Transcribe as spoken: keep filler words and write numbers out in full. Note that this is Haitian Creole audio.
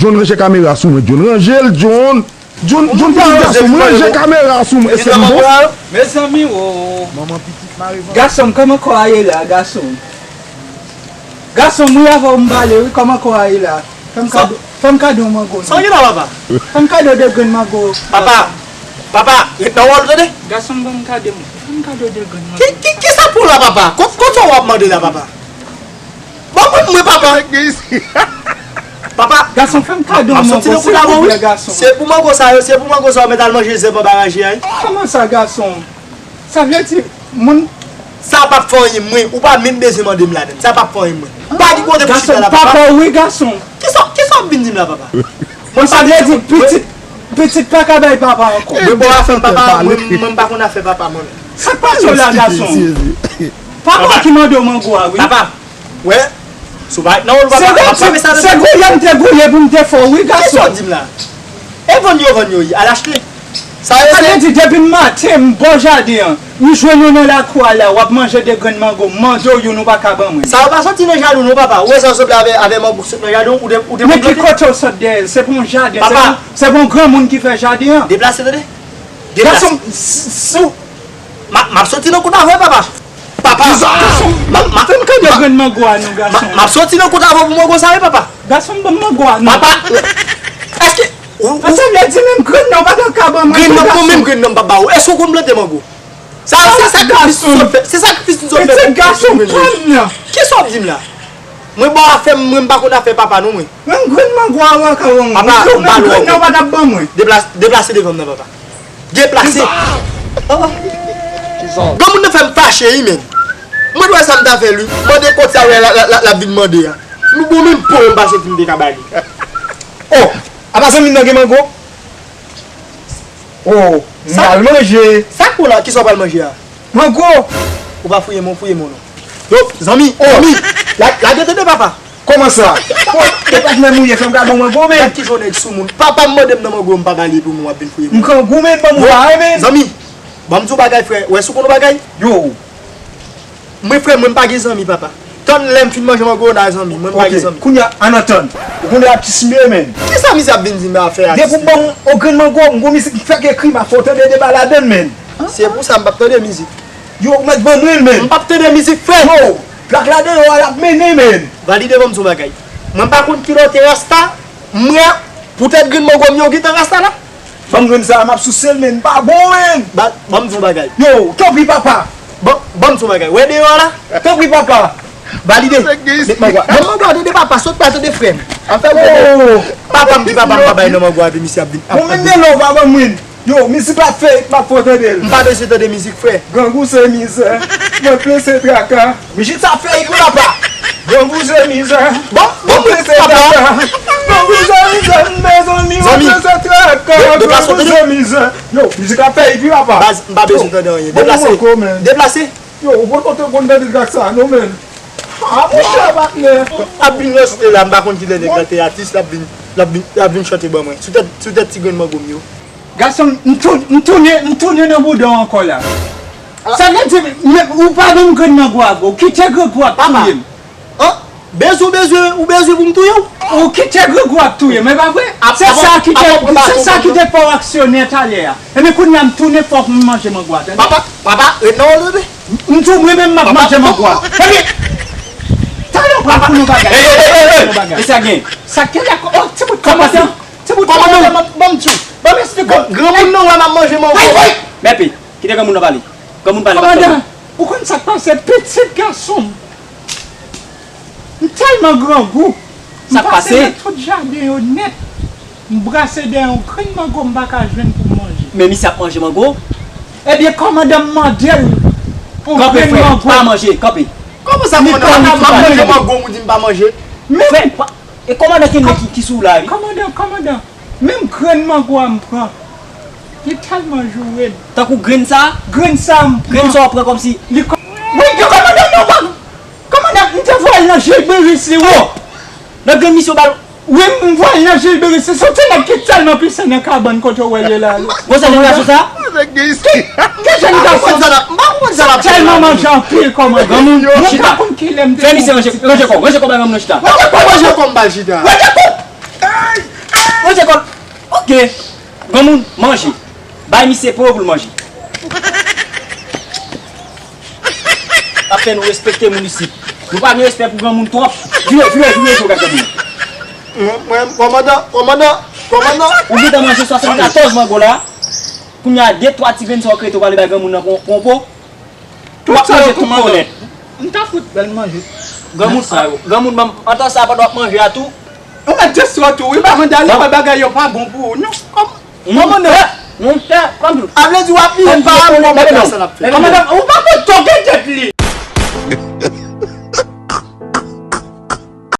John, ranje kamera sou mwen, John. Ranje l, John. John, John, pitit gason m, ranje kamera sou mwen, se m bon. Mezanmi, o. Manman pitit mare. Gason m, kòman kò a ye la, gason m? Gason m, wi, avè w m pale, wi, kòman kò a ye la? Fè m kado, fè m kado yon mango. Sa w gen la, papa? Fè m kado de grenn mango. Papa, papa, ret nan wòl, tande? Gason m, ban m kado, fè m kado de grenn mango. Ki, ki, ki sa pou la, papa? Kot, kot sa w ap mande la, papa? Bon, mwen, mwen, papa. Papa. Gason, fè m kado yon mango, silvouplè, gason. Se pou mango sa yo, se pou mango sa yo, mèt al manje zèb anba raje a, wi. Kòman sa, gason? Sa vle di, moun. Sa p ap fè anyen, mwen, ou pa menm bezwen mande m ladann. Sa p ap fè anyen, mwen. Pa gen kote pou chita la, papa. Papa, wi, gason. Kisa, kisa w ap vin di m la, papa? Mwen sa vle di, pitit, pitit pa ka bay papa ankò. Mwen, bon, afè papa, mwen, mwen pa konn afè papa, mwen. Sa k pase w la, gason? Papa ki mande w mango a, wi. Papa. Wè, si w pa ret nan wòl, papa, m ap frape sa nan tèt ou. Se gouye m te gouye pou m te fè w, wi, gason. Kisa w di m la? E vann yo vann yo ye, al achte. Sa yo se. Sa vle di, depi maten, m bò jaden an, m jwenn ou nan lakou a la, w ap manje de grenn mango, m mande w youn, ou pa ka ban mwen. Sa yo pa soti nan jaden w non, papa. Ou wè sa yo sanble avè, avè mango ki sot nan jaden w, ou te, ou te konplante. Men ki kote w sot dèyè l? Se pa yon jaden, se pa, se pa yon granmoun ki fè jaden an. Deplase, tande. Deplase. Gason, s-, s-, ou M ap, m ap soti nan kout avè w, papa. Papa. Gason, m ap, m ap, fè m kado grenn mango a non, gason. M ap, m ap soti nan kout avè w pou mango sa, wi, papa. Gason, ban m mango a non. Papa, èske ou, ou. Sa vle di menm grenn nan w pa t ka ban mwen, gason. Grenn nan, bon, menm grenn nan m p ap ba ou. Èske w konn plante mango? Sa, se sakrifis nou sot fè. Se sakrifis nou sot fè. Pitit gason pa m nan. Kisa w ap di m la? Mwen, bon, afè m, mwen, m pa konn afè papa non, mwen. Menm grenn mango a w ka ban mwen. Papa, m ba l ou ankò. Grenn nan w pa t ap ban mwen. Deplase, deplase devan m nan, papa. Deplase. Oh. Granmoun nan fè m fache, wi, men. Mwen, wè sa m ta fè l, wi. Mande kòb sa, wè, la, la, la, l ap vin mande a. Nou bon, menm po m pa soti m te ka ba li. Oh, apa zanmi m nan gen mango? Oh, m pral manje. Sa k ou la? Kisa w pral manje a? Mango! Ou pa fouye men w, fouye men w non. Yo, zanmi, zanmi, la, lage tande papa. Kòman sa? Bon, e pa t menm ou ye, fè m gade yon mango, men. Gad kijan yon nèg soumoun. Papa m mande m nan mango, m pa ba li, epi w menm w ap vin fouye men w. M grangou, men, ban m yon bagay, men. Zanmi, ban m di w bagay, frè. Wè, si w konn yon bagay. Yo. Mwen, frè, mwen, m pa gen zanmi, papa. Tann lè m fin manje mango, n a zanmi. Mwen, m pa gen zanmi. Ok, kounye a, ann antann. Ou konnen ap ti simen, men. Kisa misye ap vin di m afè atis? Depi w ban m yon grenn mango, m gon mizik m fèk ekri, m ap fè w tande de bagay ladann, men. Se pou sa m p ap tande mizik. Yo, ou mèt ban mwen l, men. M p ap tande mizik, frè. Yo, plak la deyò a, l ap mennen, men. Valide, ban m di w bagay. Mwen pa konn kilè w te rasta, mwen, poutèt grenn mango m yo gentan rasta la. Ban m grenn sa a, m ap souse l, men. M pa bon, men. Ba, ban m di w bagay. Yo, tanpri, papa. Ban, ban m di w bagay. Wè deyò a la? Tanpri, papa. Valide. Met mango a. Ban m mango a, tande, papa. Sot pa tande, frè m. Afè ou. Papa m di papa m pa bay nan mango a, epi misye ap vin. Bon, men de lè w pa ban mwen. Yo, mizik la fè hit, m ap fè w tande l. M pa bezwen tande mizik, frè. Grangou se mizè, mwen plen se traka. Mizik sa fè hit wi papa. Grangou se mizè, mwen plen se traka. Grangou se mizè, mezanmi, mwen plen se traka. Grangou se mizè. Yo, mizik la fè hit wi papa. Baz, m pa bezwen tande anyen. Deplase. Deplase. Yo, ou konn kote w konn tande trak sa, non, men. Ah, monchè, patnè. Ap vin ranse la, m pa konn kilè nèg la te atis, l ap vin, l ap vin, l ap vin chante ban mwen. Sou tèt, sou tèt ti grenn mango m yo. Gason, m tou-, m tounen, m tounen nan bouda w ankò la. Sa vle di, men, ou pa ban m grenn mango a, bro. Kite grangou ap touye m. An? Bezwen, bezwen, ou bezwen pou m touye w? Ou kite grangou ap touye m, e pa vre? Se sa ki te, se sa ki te fè w aksyonè talè a. Ebyen, kounye a m tounen fòk m manje mango a, tande? Papa, papa, ret nan wòl tande. M di w, mwen menm, m ap manje mango a. Ebyen, talè w pral konn yon bagay. Mesye a gen. Sa k te la, oh, ti bout kòmandan. Ti bout kòmandan, ban m di w. Ban m esplike w. Granmoun nan wè m ap manje mango. Mèpi, kite granmoun nan pale. Granmoun pale, pa t tande. Kòmandan, ou konn sa k pase? Pitit gason m. M tèlman grangou. Sa k pase? M pase nan tout jaden yo nèt. M brase dèyè yon grenn mango m pa ka jwenn pou m manje. Men misye ap manje mango. Ebyen, kòmandan m mande l yon grenn mango. Kanpe, frè, pa manje, kanpe. Kòman sa, kòmandan? M ap manje mango, ou di m pa manje? Men frè, pa, e kòmandan ki, ki, ki sou la, wi. Kòmandan, kòmandan, menm grenn mango a m pran. Li tèlman joure m. Tankou grenn sa? Grenn sa m pran. Grenn sa w pran kòmsi? Li kò-, wi, kòmandan, non, pa Kòmandan, m te voye l nan Jilberis li, wi. Nan grenn misye w ba l. Wi, m voye l nan Jilberis. Se yon ti nèg ki tèlman pise nan kabann kote w wè l ye la, wi. Bon, sa, jen gason sa? Ki, ki jen gason? M pa konprann sa l ap, m pa konprann sa l ap fè la. Tèlman manje anpil, kòmandan. Granmoun, chita. Fè misye ranje, ranje kò, ranje kò ba granmoun nan chita. Ranje kò, ranje kò, m ba l chita. Ranje kò. Ke granmoun manje. Bay misye po pou l manje. Ap fè nou respekte moun isit. Nou pa gen respè pou granmoun twòp. Vire, vire, vire, vire, gad granmoun. Mwen, mwen, kòmandan, kòmandan, kòmandan. Ou gentan manje swasannkatòz mango la. Kounye a, de twa ti grenn sa w krete w prale bay granmoun nan pou, pou, pou. Tout sa yo kòmandan. M ta fout bèl manje. Granmoun sa yo. Granmoun, ban m antan sa pandan w ap manje a tou. Ou mèt jesyon tou, wi, pa mande ale, wè bagay yo pa bon pou ou. Non, kòm, kòmandan. Non, non, kòm. A vle di w ap niye pa mwen, bagay sa l ap fè. Kòmandan, ou pa konn toke tèt li.